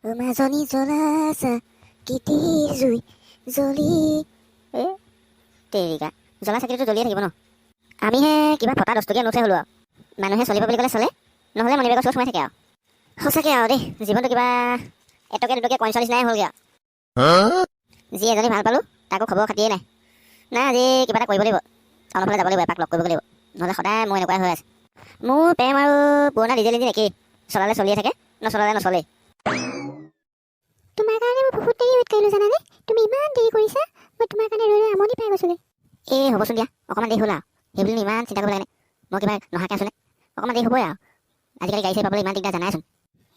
মাজনী জ্বলা চাকিটিৰ জুই জ্বলি। এ তেৰিকা, জ্বলা চাকিটোতো জ্বলিয়ে থাকিব ন। আমিহে কিবা ফটা 10 টকীয়া নোটহে হ'লো আৰু। মানুহে চলিব বুলি ক'লে চলে, নহ'লে মণি বেগৰ ওচৰত সোমাই থাকে আৰু। সঁচাকৈ আৰু দেই, জীৱনটো কিবা এটকীয়া দুটকীয়া কইনছৰ নিচিনাই হ'লগৈ আৰু। যি এজনী ভাল পালোঁ, তাকো খবৰ খাতিয়ে নাই। নাই, আজি কিবা এটা কৰিব লাগিব, টাউনৰ ফালে যাব লাগিব, এপাক লগ কৰিব লাগিব। নহ'লে সদায় মোৰ এনেকুৱাই হৈ আছে। মোৰ প্ৰেম আৰু পুৰণা ডিজেল ইঞ্জিন একেই, চলালে চলিয়ে থাকে, নচলালে নচলেই। তোমাৰ কাৰণে মই বহুত দেৰি ৱেইট কৰিলোঁ, জানানে? তুমি ইমান দেৰি কৰিছা, মই তোমাৰ কাৰণে ৰৈ ৰৈ আমনি পাই গৈছিলোঁ। এই হ'বচোন দিয়া, অকণমান দেৰি হ'ল আৰু, সেইবুলি ইমান চিন্তা কৰিব লাগেনে? মই কিবা নহাকৈ আছোনে? অকণমান দেৰি হ'বই আৰু। আজিকালি গাড়ী চাড়ী পাবলৈ ইমান দিগদাৰ, জানাইচোন।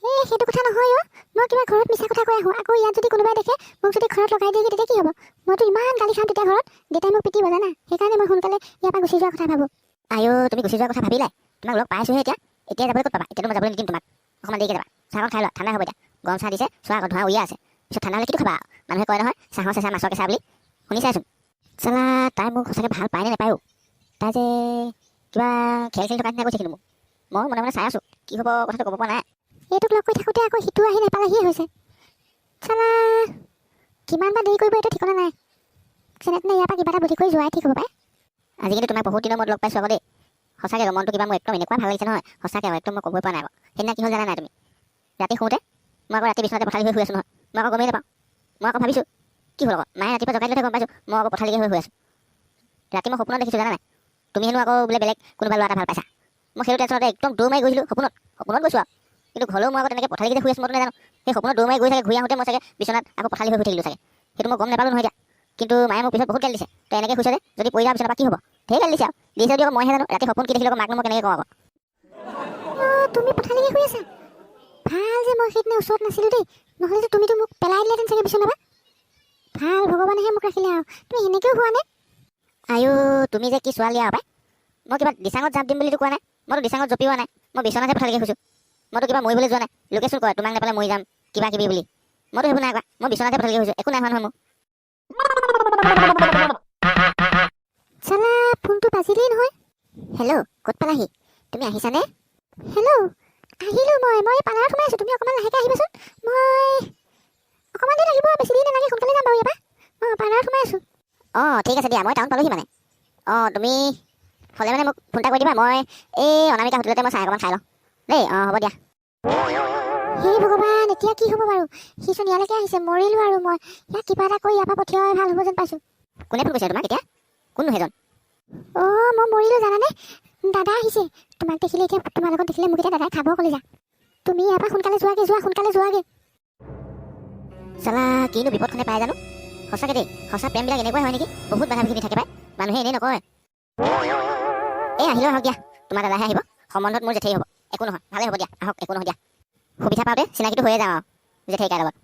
এই সেইটো কথা নহয় অ', মই কিবা ঘৰত মিছা কথা কৈ আহোঁ। আকৌ ইয়াত যদি কোনোবাই দেখে, মোক যদি ঘৰত লগাই দিয়েগৈ, তেতিয়া কি হ'ব? মইতো ইমান গালি খাম তেতিয়া ঘৰত, দেউতাই মোক পিটিব জানা। সেইকাৰণে মই সোনকালে ইয়াৰ পৰা গুচি যোৱাৰ কথা ভাবোঁ। আইঅ, তুমি গুচি যোৱাৰ কথা ভাবিলাই? তোমাক লগ পাইছোঁহে এতিয়া। এতিয়া যাবলৈ ক'ত পাবা? এতিয়াতো মই যাবলৈ নিদিম তোমাক। অকণমান দেৰিকৈ যাবা। চাহকণ খাই লোৱা, ঠাণ্ডা হ'ব। এতিয়া গৰম চাহ দিছে, চোৱা আকৌ ধোঁৱা উৰিয়ে আছে। পিছত ঠাণ্ডা হ'লে কিটো খাবা? মানুহে কয় নহয়, চাহৰ চেঁচা মাছৰ কেঁচা বুলি, শুনিছাচোন। চালা, তাই মোক সঁচাকৈ ভাল পায় নে নাপায়ো? তাই যে কিবা খেল খেলি থকা নিচিনা কৈছে, কিন্তু মোক মই মনে মনে চাই আছোঁ। কি হ'ব কথাটো ক'ব পৰা নাই। এইটোক লগ কৰি থাকোঁতে আকৌ সিটো আহি নাপালেহিয়ে হৈছে। চালা, কিমান বা দেৰি কৰিব এইটো ঠিকনা নাই। যেনে তেনে ইয়াৰ পৰা কিবা এটা বুদ্ধি কৰি যোৱাই ঠিক হ'ব পাই। আজি কিন্তু তোমাক বহুত দিনৰ মূৰত লগ পাইছোঁ আকৌ দেই। সঁচাকৈ মনটো কিবা মোৰ একদম এনেকুৱা ভাল লাগিছে নহয়, সঁচাকৈ একদম মই ক'বই পৰা নাই। আকৌ সেইদিনা কি হ'ল জানা নাই তুমি? ৰাতি শুওঁতে মই আকৌ ৰাতি বিচনাতে পথালি হৈ শুই আছোঁ নহয়, মই আকৌ গমেই নাপাওঁ। মই আকৌ ভাবিছোঁ কি হ'ল আকৌ, মায়ে ৰাতিপুৱা জগাই দিলতহে গম পাইছোঁ মই আকৌ পথালিকে হৈ শুই আছোঁ। ৰাতি মই সপোনত দেখিছোঁ, জানা নাই? তুমি হেনো আকৌ বোলে বেলেগ কোনোবা ল'ৰা এটা ভাল পাইছা। মই সেইটো টেনশ্যনতে একদম দৌৰ মাৰি গৈছিলোঁ সপোনত। সপোনত গৈছোঁ আৰু, কিন্তু ঘৰলৈও মই আকৌ তেনেকৈ পথালিকে যে শুই আছোঁ মইতো নাজানো। সেই সপোনত দৌৰ মাৰি গৈ চাগে ঘূৰি আহোঁতে মই চাগে বিচনাত আকৌ পথালি হৈ শুই থাকিলোঁ চাগে। সেইটো মই গম নাপালোঁ নহয় এতিয়া। কিন্তু মায়ে মোক পিছত বহুত গালি দিছে, তই এনেকৈ শুইছ যে, যদি পৰি যাওঁ বিচনাৰ পৰা কি হ'ব? ধেৰ গালি দিছে আৰু। দিছে যদি আকৌ মইহে জানো ৰাতি সপোন কি দেখিলোঁ। আকৌ মাকনো মই কেনেকৈ কওঁ আকৌ? অঁ, তুমি পথালিকে শুই আছা। ভাল যে মই সেইদিনা ওচৰত নাছিলোঁ দেই, নহ'লেতো তুমিতো মোক পেলাই দিলেহেঁতেন চাগে বিচনাৰ পৰা। ভাল ভগৱানেহে মোক ৰাখিলে আৰু। তুমি সেনেকৈও হোৱা নে? আয়ো, তুমি যে কি ছোৱালী আৰু পাই। মই কিবা দিচাঙত জাঁপ দিম বুলিতো কোৱা নাই, মইতো দিচাঙত জঁপিওৱা নাই, মই বিচনাতহে পথালিকে শুইছোঁ। মইতো কিবা মৰিবলৈ যোৱা নাই। লোকেচোন কয় তোমাক নাপালে মৰি যাম কিবা কিবি বুলি, মইতো সেইবোৰ নাই কোৱা। মই বিচনাতহে পথালিকে শুইছোঁ, একো নাই হোৱা নহয় মোৰ। চালা, ফোনটো বাজিলেই নহয়। হেল্ল', ক'ত পালাহি তুমি? আহিছানে? হেল্ল', আহিলোঁ মই। মই পাৰ্লাৰত সোমাই আছোঁ, তুমি অকণমান লাহেকৈ আহিবাচোন। মই অকণমান দেৰি লাগিব, বেছি দেৰি নালাগে, সোনকালে যাম বাৰু ইয়াৰ পৰা। অঁ, পাৰ্লাৰত সোমাই আছোঁ। অঁ, ঠিক আছে দিয়া, মই টাউন পালোহি মানে। অঁ, তুমি হ'লে মানে মোক ফোন এটা কৰি দিবা। মই এই অনামিকা হোটেলতে মই চাহ অকণমান খাই লওঁ দেই। অঁ, হ'ব দিয়া। হে ভগৱান, এতিয়া কি হ'ব বাৰু? সিচোন ইয়ালৈকে আহিছে, মৰিলোঁ আৰু মই। ইয়াক কিবা এটা কৰি ইয়াৰ পৰা পঠিওৱাই ভাল হ'ব যেন পাইছোঁ। কোনে ফোন কৰিছে তোমাক এতিয়া? কোননো সেইজন? অঁ, মই মৰিলোঁ জানানে? দাদা আহিছে। তোমাক দেখিলে এতিয়া, তোমাৰ লগত দেখিলে মোক এতিয়া দাদাই খাব কলিজা। তুমি ইয়াৰ পৰা সোনকালে যোৱাগে, যোৱা, সোনকালে যোৱাগে। চালা, কিনো বিপদখনে পাই জানো। সঁচাকে দেই, সঁচা প্ৰেমবিলাক এনেকুৱাই হয় নেকি? বহুত বাধা বিঘিনি থাকে পাই, মানুহে এনেই নকয়। এই আহিলেও আহক দিয়া, তোমাৰ দাদাহে আহিব, সম্বন্ধত মোৰ জেঠেই হ'ব। একো নহয়, ভালেই হ'ব দিয়া, আহক, একো নহয় দিয়া। সুবিধা পাওঁতে চিনাকিটো হৈয়ে যাওঁ আৰু জেঠেইকাৰ লগত।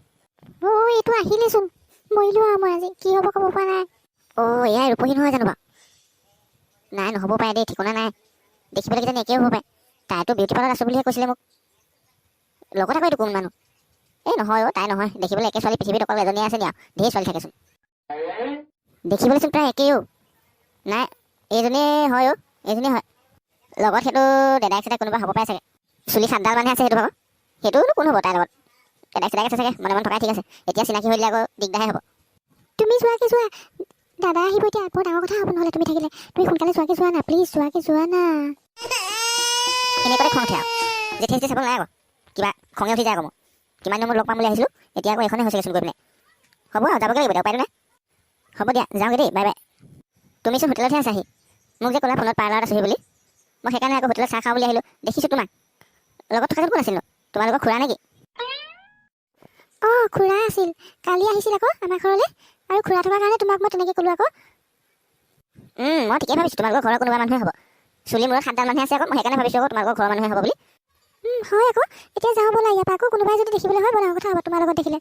অ', এইটো আহিলেচোন, মৰিলোঁ আৰু মই আজি। কি হ'ব ক'ব পৰা নাই। অ', এয়াই ৰূপহী নহয় জানো বাৰু? নাই, নহ'ব পাৰে দেই, ঠিকনা নাই। দেখিবলৈ কিজানি একেই হ'ব পাৰে। তাইতো বিউটি পাৰ্লাৰত আছোঁ বুলিহে কৈছিলে মোক। লগত আকৌ এইটো কোন মানুহ? এই নহয় অ', তাই নহয়। দেখিবলৈ একে ছোৱালী পৃথিৱীত অকল এজনীয়ে আছে নি আৰু? ঢেৰ ছোৱালী থাকেচোন। দেখিবলৈচোন প্ৰায় একেই অ'। নাই, এইজনীয়ে হয় অ', এইজনীয়ে হয়। লগত সেইটো দাদাক চেদাক কোনোবা হ'ব পাৰে চাগে। চুলি সাতডাল মানহে আছে সেইটো ভাগৰ। সেইটোনো কোন হ'ব তাইৰ লগত? দাদাক চেদাক আছে চাগে, মনে মনে থকাই ঠিক আছে। এতিয়া চিনাকি হৈ দিলে আকৌ দিগদাৰহে হ'ব। তুমি যোৱাগে যোৱা, দাদা আহিব এতিয়া, বৰ ডাঙৰ কথা হ'ব নহ'লে তুমি থাকিলে। তুমি সোনকালে যোৱাগে যোৱা না, প্লিজ যোৱাগে যোৱা না। এনেকুৱাতে খং উঠে আৰু, জেঠে চেঠে চাব নাই আকৌ, কিবা খঙে উঠি যায় আকৌ মোৰ। কিমান দিনৰ মূৰত লগ পাম বুলি আহিছিলোঁ, এতিয়া আকৌ এইখনে হৈছেগৈচোন গৈ পিনে। হ'ব আৰু, যাবগৈ লাগিব এতিয়া, উপায়তো নাই। হ'ব দিয়া, যাওঁগৈ দেই, বাই বাই। তুমিচোন হোটেলতহে আছাহি। মোক যে ক'লা ফোনত পাৰ্লাৰত আছোহি বুলি, মই সেইকাৰণে আকৌ হোটেলত চাহ খাওঁ বুলি আহিলোঁ। দেখিছোঁ তোমাক। লগত থকাজন কোন আছিল নো? তোমালোকৰ খুৰা নেকি? অঁ, খুৰা আছিল, কালি আহিছিল আকৌ আমাৰ ঘৰলৈ। আৰু খুৰা থকাৰ কাৰণে তোমাক মই তেনেকৈ ক'লোঁ আকৌ। মই ঠিকেই ভাবিছোঁ, তোমালোকৰ ঘৰৰ কোনোবা মানুহে হ'ব। চুলি মূৰত সাতডাল মানুহে আছে আকৌ, মই সেইকাৰণে ভাবিছোঁ আকৌ তোমালোকৰ ঘৰৰ মানুহে হ'ব বুলি। হয় আকৌ। এতিয়া যাওঁ ব'লা ইয়াৰ পৰা, আকৌ কোনোবাই যদি দেখিবলৈ হয় বৰ ডাঙৰ কথা হ'ব তোমাৰ লগত দেখিলে।